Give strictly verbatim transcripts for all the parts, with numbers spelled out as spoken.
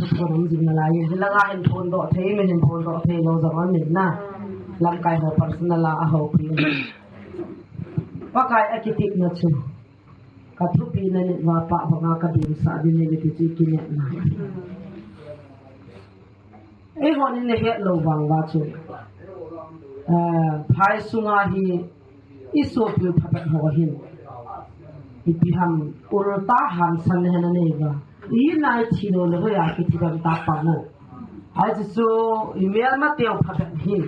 Phone um jing nalai, hilanga hin phondoh thei, mi hin phondoh thei lou jong aum in na. Lamkai ho personal a ahoupi. Pakai akitepna chu. Ka thupina nit uva Papa banga ka dimsah ding ahi ti chu kinepna. Eihon ihet lou vang uva chu, eh, phai sunga hi isopiu phabep ho hin, ipi ham, ulta hansan le hen anei uva. Ina ithi lou le hoiya kithi dam ta pang u. Hichu chu imelmateu phabep hin,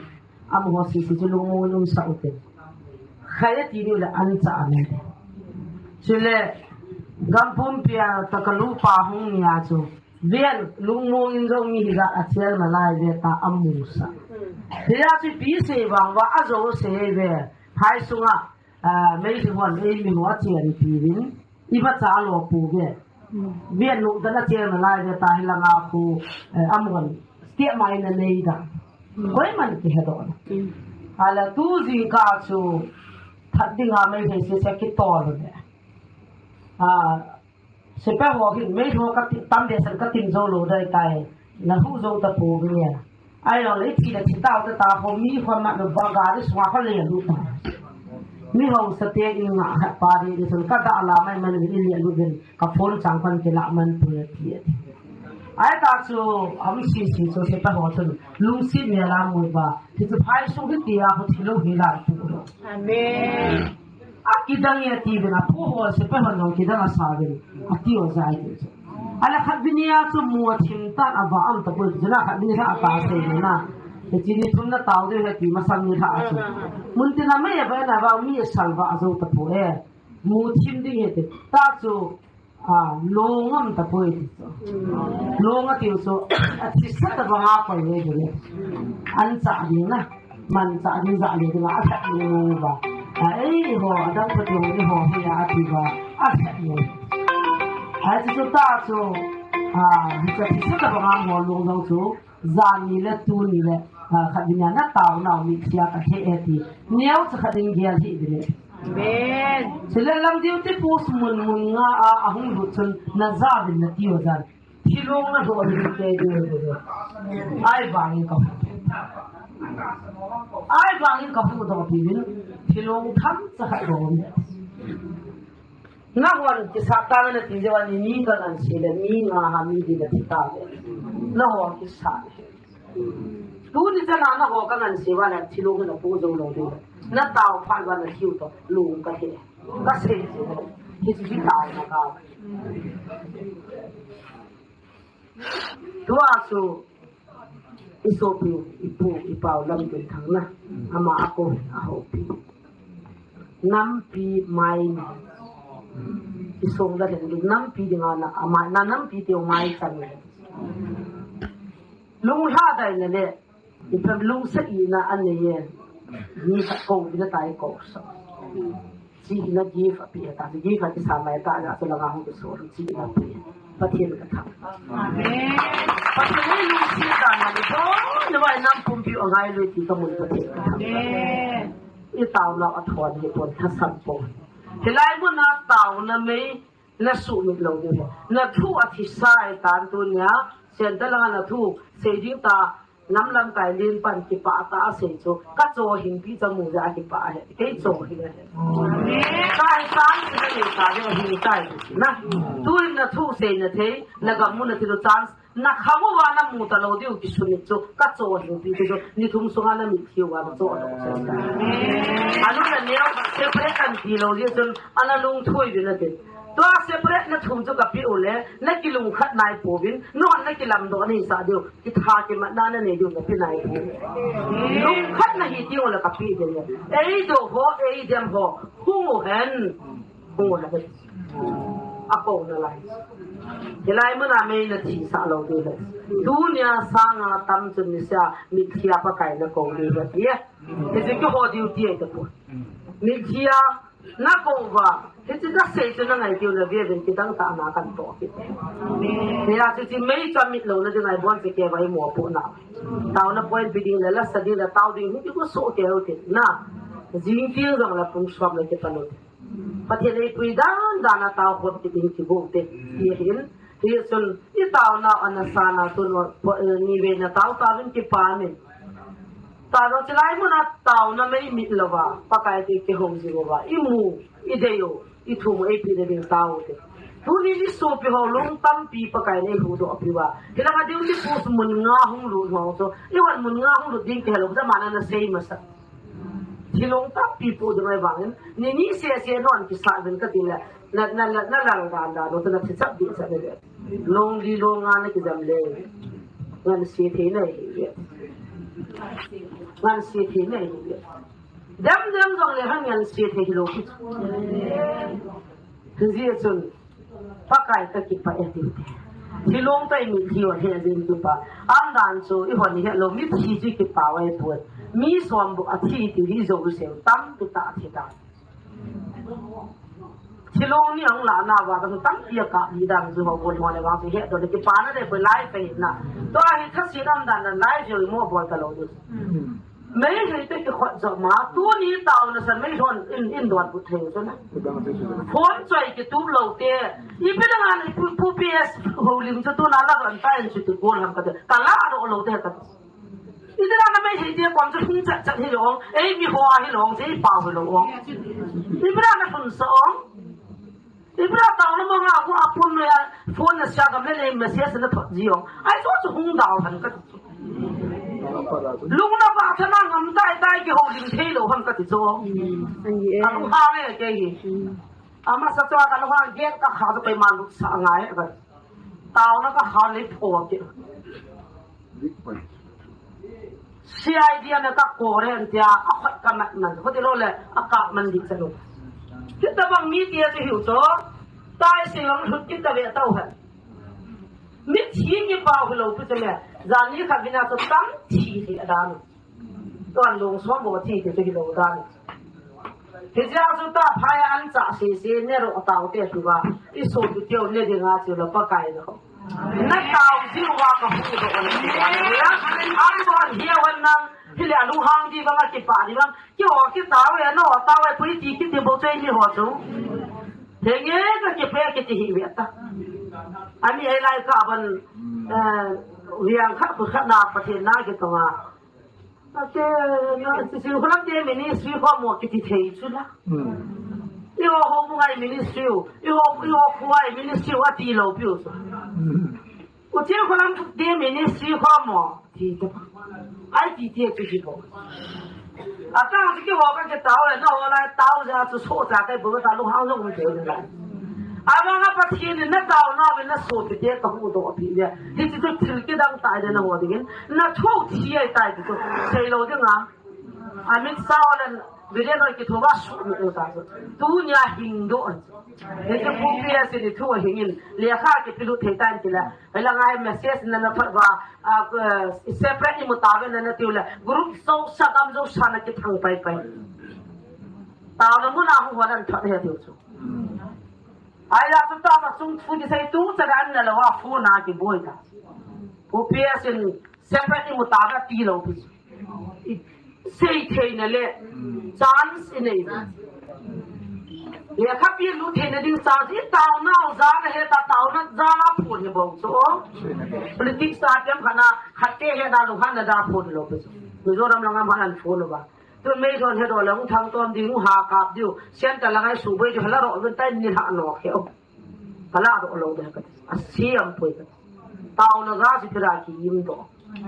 amaho sese chu lungmong in umsah ute. Khai ati diu le ancha anei. Chule gam pumpia tah a ka lupa hung nia chu, ven lungmong in jong mi hijat a chel nalai ve ta amusah. Hijeh chun ipi sei vang uva ajou sei ve. Phai sunga, ah, Meitei hon eimi ho achenpi uvin, imacha alo pouve. Ven lungdon a chel nalai ve ta, hilanga khu, eh, amahon step mai na nei da. Koiman kihedoh na. Ahile tu jingkah chu that dinga Meitei sese kitol le. Ah, Sepai ho hin, Meitei ho kati, tam deh san katin jou lou dai tai. Na hu jou tapouve. Ahijongle ithi le thi tau ta ta ho mi ho ma no ba gari sunga ho le lu ta. Mi ho sa te in nga ha pa de de san ka da la mai man in le lu den ka phone chang pan ke la man pu le ti. Ahita chu am sese chu sepai ho chun lungset mel a mu uva. Hichu phai sung hi tia ho thi lou hi la pu lou. Amen. Akidang e ati uvin, apu ho sepai hon jong kidang asa uvin, ati u jai ti chu. Ahile khatvei nia chu mu athim tan ava am tapoi, chule khatvei nia lha ata sei na. Hiche ni thum na tao diu ahi ti masang ni lha chu. Mun tina mai ava na va mi salva ajou tapoi e. Mu thim ding ahi ti. Ta chu, ah, long um tapoi ti chu. Long ati chu, athisa tabanga koi le ding. Ancha ding na. Mancha ding ja le ding a, alhep lou uva. A, eiho, adang pati ho, eiho, hi a, ati uva, alhep lou. Hichu ta chu, a, hichu athisa tabanga mo long long chu, jan ni le tuni le, a, khatvei nia na taonau mitthia kahe e ti. Neo chu khat in gel hih ding e. Amen. Chule lam diu ti post mun mun nga a, ahung lut chun na ja uvin nati u jan. Thilong na doh ding te ding. Ahivangin ka hu. Ahivangin ka huhdoh pi uvin. Thilong themcha khat doh. Nahon kisah tang nati jeh uva ni ni ka ngansi le ni nga ha mi di na thi ta le. Nahon kisah. Tuni chana naho ka ngansi uva le thilong na pu jou lou ding. Na tao phat uva na thiu toh lung kahe. Kasei ji. Hichu hi taona ka. Tua chu isopi, ipu, ipau Lamdinthang na. Ama akou, ahoupi. Nampi mai. Isong da hen nampi dinga na ama na nampi teu mai chan. Lunglha dai na le. Ipi ham lungset ina anei e. Ni sa kou, ni na tai kou sa. Chi ina gift ape ta, gift ati sa mai ta, na sa langa hung so, chi ina pe. Pathen ka thangvah. Amen. Pathen ei lungset dan na ni ko, na vai nam pumpi o ngai lui ti ka mun Pathen ka thangvah. Amen. I taonau athon hi pon thasan pon. Hilai mun a taona mei, na sumit lou ding. Na thu athisa e tan tunia, Centre langa na thu, sei ding ta, nam lamkai len pan kipah tah a sei chu, ka cho hing pi cha mu ja kipah ahi, kei cho hing ahi. Kai chance na nei ta ve hing kai tu na. Tuin na thu sei na thei, na gam mu na thi lo chance, na kham uva na mu ta lou diu kisumit chu, ka cho hing pi chu, ni thum sunga na mitlhi uva na cho lou chu. Anu na neo, separate kan ti lou diu chun, ana lungthui ding na ti. Tua separate na thum chu ka pe u le, na kilungkhat nai pouvin, nahon na kilamdoh na hisa diu, kitha kimatna na nei diu na pe nai pouvin. Lungkhat na hi diu le ka pe ding le. Ei do ho, ei dem ho, hung u hen. Hung u hen. Akou nalai. Hilai mun a mei na thisah lou diu le. Tunia sanga tam chun ni sa, mitlhi a Pakai na kou diu le. Ye. Hichu keiho duty ahi tapoi. Mitlhi a na kou uva, hichu ka sei chu na ngai diu le ve ven kidang tah na kan toh kit. Hijeh chun hiche mei chu amit louna dinga ibon chu kei vai mopohna. Taona point pe ding le, la sa ding le, tao ding, hung kiko soh kei u te. Na, jing tieng jong le pung som le kipan u te. Pathen eipui dan dan a tao khom kit ding kigo u te. Ti ahin, Hichun i taona ana sana tun, eh, ni vei na tao taovin kipa min. Tao chilai muna taona mei mit louva, Pakai te kihou jing uva, i mu, i dei u, i thum u eipe na ding tao te. Tuni i sopi ho lung tampi Pakai nei huhdoh pi uva. Hilanga ding ni pus mun nga hung lut ho chu. I hon mun nga hung lut ding kihelou, jamana na sei masa. Thilong tampi pu ding ai vangin, ni ni se se non kisa ding ka ti le, na, na, na, na lal dan dan, na thi chap di sa le. Long li long nga na kijam le. Ngan se thei na hi le. Ngan se thei na hi le. Dem dem jong le han ngan se thei lo. Hijeh chun, Pakai ka kipa e ti. Thilong tai mitlhi u he jin kipa. Aum dan chu i hon hetlou, mitlhi chu kipa u ahi poi. Mi som bou athi ti hi jou se tampi tah thi ta. Thilong ni ahung lah nauva tampi a kap hi dan chu ho bol ho le vang chu hetdoh le kipa na de poi lai pe na. Tua hi thasin aum dan na lai jo mo bol ta lou di. Meitei te kikhot jo ma, tuni taona san Meitei hon in, in don bu thei chu na. Phone choi kitup lou te. Ipi dang a pu, pu P S Houlim chu tuna la ron ta in chu ti gol ham ka te. Ka la ro lou te ka. Ipi dang a Meitei te kon chu hung chat chat hi lou. Ei mi ho a hi lou, ei pao hi lou. Ipi dang a hun sa ong. Ipi dang a taona mong a, hu a phone le, phone na sia gam le le message na thot ji ong. Ai chu chu hung dau han ka ti chu. Lung na va tha na ngam tai tai kihoulim thei lou han ka ti chu. Ani e. Ka lung hang e ke hi. Amasa chu ka lung hang gate ka kha chu kei ma lut sa ngai ka. Taona ka kha le pho ke. C I D a na ka kore an tia, a khot ka mat man, khot i lo le, a ka man di cha lo. Kita bang mi tia chu hiu cho, tai si long hut kita ve tau han. Mi thi ni pau hi lo pu cha le, jan ni kha vina cho tam thi hi a dan. Tuan long som bo thi ti chu hi lo dan. Hijeh a chu ta phai an cha sese ne ro tao te tu ba. I so tu teo ne ding a chu la Pakai lo. Na tao jiu va ka huhdoh le. An ton hia wan nang. Hi le a lunghang di bang a kipa di bang. Ki ho ki tao e no tao e pui ti ki ti bo chei ni ho chu. He nge ka kipe ki ti hi ve ta. Ani ei lai ka ban, eh, viang khat khu khat na Pathen na ki tong a. Ate, na, si, si, hulam te ministry ho mo kiti thei chu la. Hmm. I ho ho mu ngai ministry u, i ho, i ho khu ai ministry u ati lo piu chu. Hmm. U che hulam te ministry ho mo, ti te. Ai ti te chu ti ko. Ata ki ho ka ke tao le, na ho lai tao ja chu so cha kai bu ta lu hang lo mu te la. Ai, vang a Pathen in na taona uvin na sopi te ka huhdoh pi le. Hichu chu thil kidang tai le na ho dingin. Na thu thi ai tai chu. Sei lo ding a. A min sao le video noi ki thu va su mi u ta chu. Tunia hing doh. Hichu pu pi a si ni thu hing in. Lekha ki pilu thei tan ti la. Hela ngai message na na phat va. A, eh, separate ni mu ta ve na na tiu le. Group so sa kam so sa na ki thang pai pai. Taona mun a hu ho nan thot he tiu chu. Ai la chu ta ta chung thu kisei tu cha dan na lo a phone a kiboi ta. Pu P S in separate i mu ta ka ti lo pi. I sei thei na le chance i nei. Lekha pi lu thei na ding chance i taona u ja na he ta taona ja la phone he bou chu. Politics ta tiam khana khat te he na lu han na da phone lo pi. Mizoram lang a man phone ba. Tu mei thon he do lang thang tom ding ha kap diu. Sian ta lang ai su boi diu hala ro gun tai ni ha no kheo. Hala ro lo de ka. A siam poi ka. Taona ga si pira ki im do.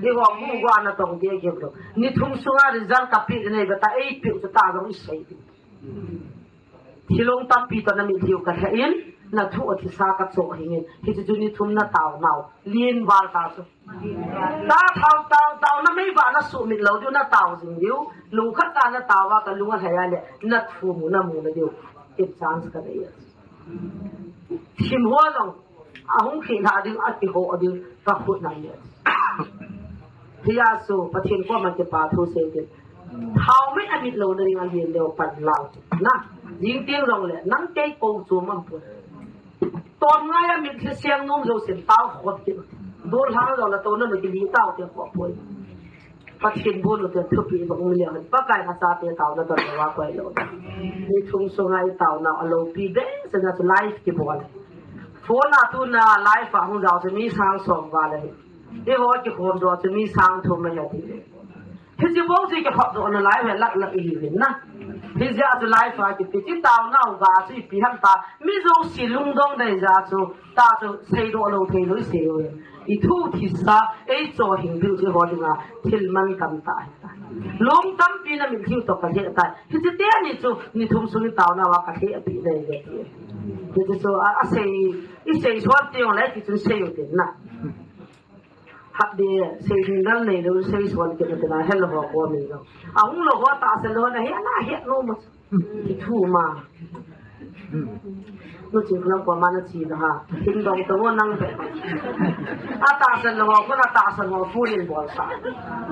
Ni ho mu gua na tong de ge do. Ni thum sunga result ka pi nei ba ta ei pi ta long i sei. Thilong tampi to na mitlhi u ka he in na thu a thi sa ka cho hing in. Hi chu ni thum na tao nau. Lien val ta chu. Ta thao tao tao na mei ba na su mit lo diu na tao jing diu. Lung khat ta na tao va ka lung a haya le na thu mu na mu na diu. Kin chance ka dei. Thim ho long. A hung khi na ding a ki ho ding ka khut na le. Hiya su Pathen ko ma ke pa thu se ke. Thao mei a mit lo na ding a lien leo pan lau. Na. Jing tieng long le. Nang kei ko chu mam pu. Ton ngai a mit thil siang nom zo sin tao khot ki. Dol hang zo la to na ki li tao te ko poi. Pathen bu lo te thupi ba um le han. Pakai na sa te tao na ton wa koi lo. Ni thum so ngai tao na a lo pi be se na life ki bol. Tuna tuna live a hung jao chu mi sang som val ahi. Eiho kikhom doh chu mi sang thum ahi ati. Hiche bou chu kikhop doh nalai ve lak lak ihiuvin na. Hijeh a chu live a kipe chu taonau ga chu ipi ham ta. Mi jouse lungdong dei jeh a chu ta chu seidoh lou thei lou isei u. Ithu thisa, eicho hing diu chu eiho dinga thil mantam tah ahi. Lung tampi na mitlhi u toh kalheh tai. Hiche teni chu ni thum sung taonau a kalheh pi dei ve ti. Hiche chu a, asei, isei suan teng le ti chun sei u tin na. Hat de, sei ding dal nei lou, sei suan kit na tina, helou ho ko nei lou. Ahung lou ho tahsan lou ho na he, na he lou ma. Kithu ma. Nu chin khuna ko ma na chi da ha. Hin dong to nang pe. Atahsan lou ho, ko na tahsan ho, fu nin bol sa.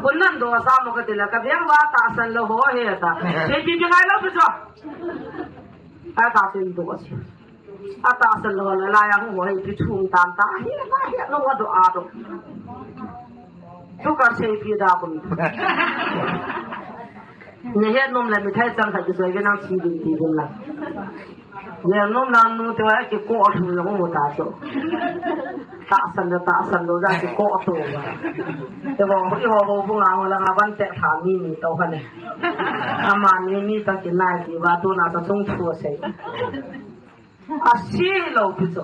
Ko nan do sa mo ka tila, ka biang wa tahsan lou ho he ta. Sei pi pi ngai lou pi cho. Atahsan do si. Atahsan lou le la ya hu hoi pi thum tam ta. Hi na hi no wa do a do. Tu ka sei pi da kun. Ni het nom le mi thai chang thai ki soi ke nang si din ti din la. Le nom na nu te wa ki ko thu lo mo ta so. Tahsan da tahsan lo ja ki ko to wa. Te wa ho ho bu nga ho la nga ban te tha mi mi to ka ne. Ama ni mi ta ki nai ki wa tu na ta chung thu sei. Asei lou pi cho.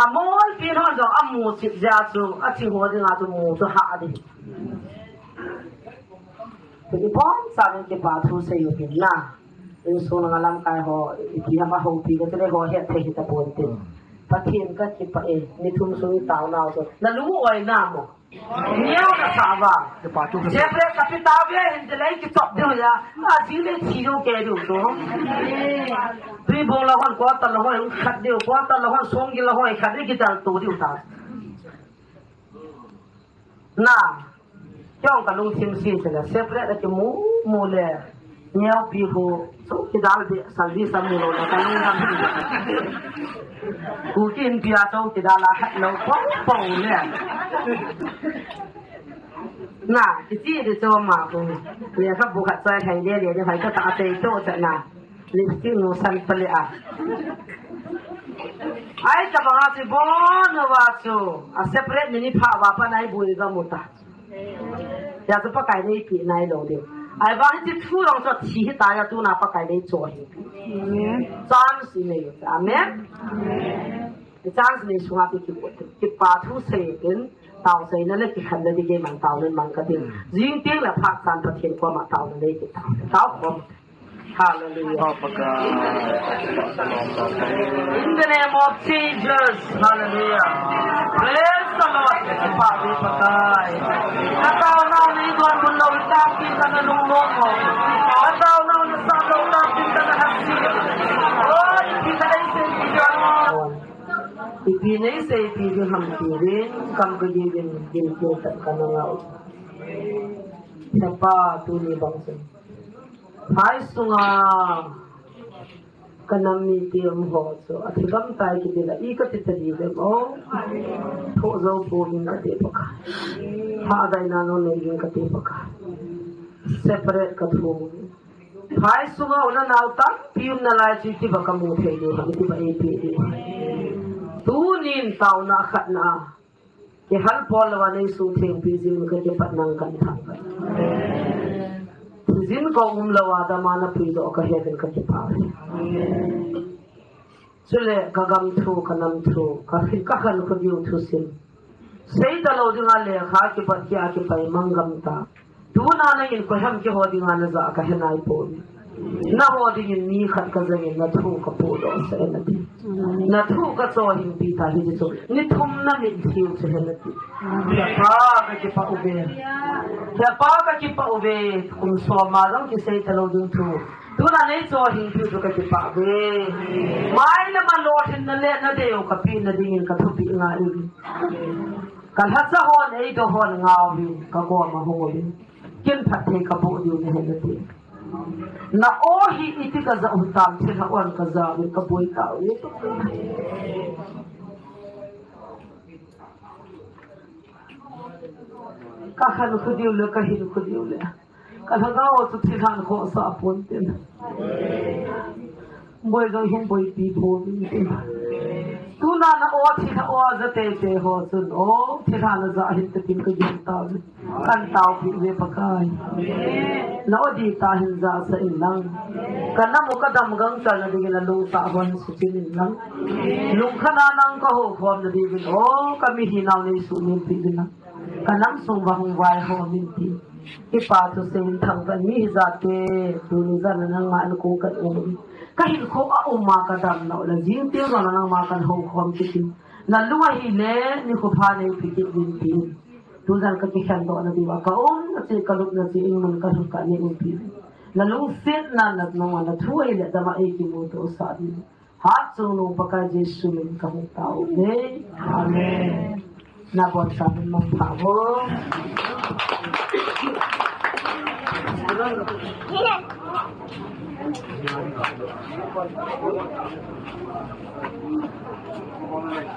Amol pi no jo amu chit jeh a chu, athi ho dinga chu mu chu ha di. Ti bon sa ni kipa thu sei u hin na. Insung nga lamkai ho, ipi ham a ho pi ka te ho he thei hi ta bon tin. Pathen ka kipa e, ni thum sung taonau chu. Na lu oi na mo. Neo na sa va. Ke pa tu ke. Jepre capital ve hin de lei ki chop diu ya. A ji le thi diu ke diu to. Tui bong la hon ko ta la hon khat diu, ko ta la hon song gi la hon khat diu ki dal to diu ta. Na. Kyong ka lungthim si se la separate ki mu mu le. Neo pi ho, chowkidar beh, service amu lou le, ka lungdam hi. Kuki Inpi a chowkidar la hat lou, pong pong le. Na, kiti di chu ma ku. Lekhabu khat choi thei le le, ni hai ka ta chei to cha na. Lipstick nu san pale a. Ai ta ba chu bon wa chu. A separate ni ni pha wa pa nai bui ga mu ta. Ya chu Pakai nei pi nai lou diu. Ai ba hi thu long chu thi hi ta ya tuna Pakai nei cho hi. Amen. Chance nei. Amen. Amen. Chance nei sunga pi ki, kipa thu sei tin, tao sei na le kikhen na di ke man tao le man ka tin. Jing ting le phat san Pathen koma tao le ki tao. Tao kom. Hallelujah. In the name of Jesus. Hallelujah. Praise the Lord. Kipa di Pakai. Ka taonau nei don bun lou, i tah kin ta na lungnom mo. Ka taonau na sa lou, tah kin ta na hasi. Oh, ipi nei sei pi di ham. Ipi nei sei pi di ham ti rin, kam ka di rin, din kin ta ka na ngau. He Pa, tuni bang sen. Phai sunga ka nam mite um ho chu, athi gam tai kiti la, i ka ti ta di dem o. Tho zo pon ka ti Pakai. Pha dai na no nei ka ti Pakai. Separate ka thu. Phai sunga u na nau tampi um nalai chu ti ba ka mu thei di, ti ba e pi di. Tunin taona khat na. Kihal pol lou a nei suhtheng pi jing ka kipat nang kan thang. Jin ka um lou a dam a na puidoh ka he uvin ka kipa. Chule ka gam thu, ka nam thu, ka khan, ka khankho diu thusim. Sei ta lou ding a lekha kipat kia kipai mang gam ta. Tuna nangin koiham keiho dinga naja kahe nai poi. Nangho dingin mi khat kajangin nathu kapohdoh sah e nati. Nathu kachoh hing pi ta hiti chu. Ni thum na mitlhi u chu he nati. He Pa kakipah uve. He Pa kakipah uve. Kum som a jong kisei talou ding thu. Tuna neichoh hing pi u chu kakipah uve. Mailam a lolhinna le nadei u kapeh na dingin kathupeh ngai uve. Kalhacha hon eidoh hon ngauvin, kagom a hung uvin. Kin phatthei kaboh diu nahi nati. Na o hi iti kajah u tam, thilha on kajah u, kaboi tauve. Kakhankho diu le, kahinkho diu le. Kalhagao chu thilhan khohsah pon tin. Boi jong hin boipi pon tin. Tu Nana o thilha o ja teitei ho chun o thilha na ja hin tatin ka gin tauve. Kan taupi uve Pakai. Na o di ta hin ja sa in lang. Ka nam u ka dam gangchal na dingin na lungtah hon suchin in lang. Lungkhana nang ka ho khom na dingin o ka mihinau nei suhmil pi ding lang. Ka nam sung va hung vai ho min ti. Kipa thusei in thangvah mi hi jate tuni jan na nangma in kong kan um. Ka hinkho a um a ka dam nau le jing tiang jong na nangma kan ho khom kiti. Na lung ahile nikho pha nei pi kit ding ti. Tujan ka kikhen doh na diuva ka um na che ka lup na che in mun ka lhun ka nei um pi. Na lungsetna na nangma na thu ahile dama ei kimuto sah ding. Hatchungnung Pakai Jesu min ka hung tao uve. Amen. Na bon sa min mang pha vo.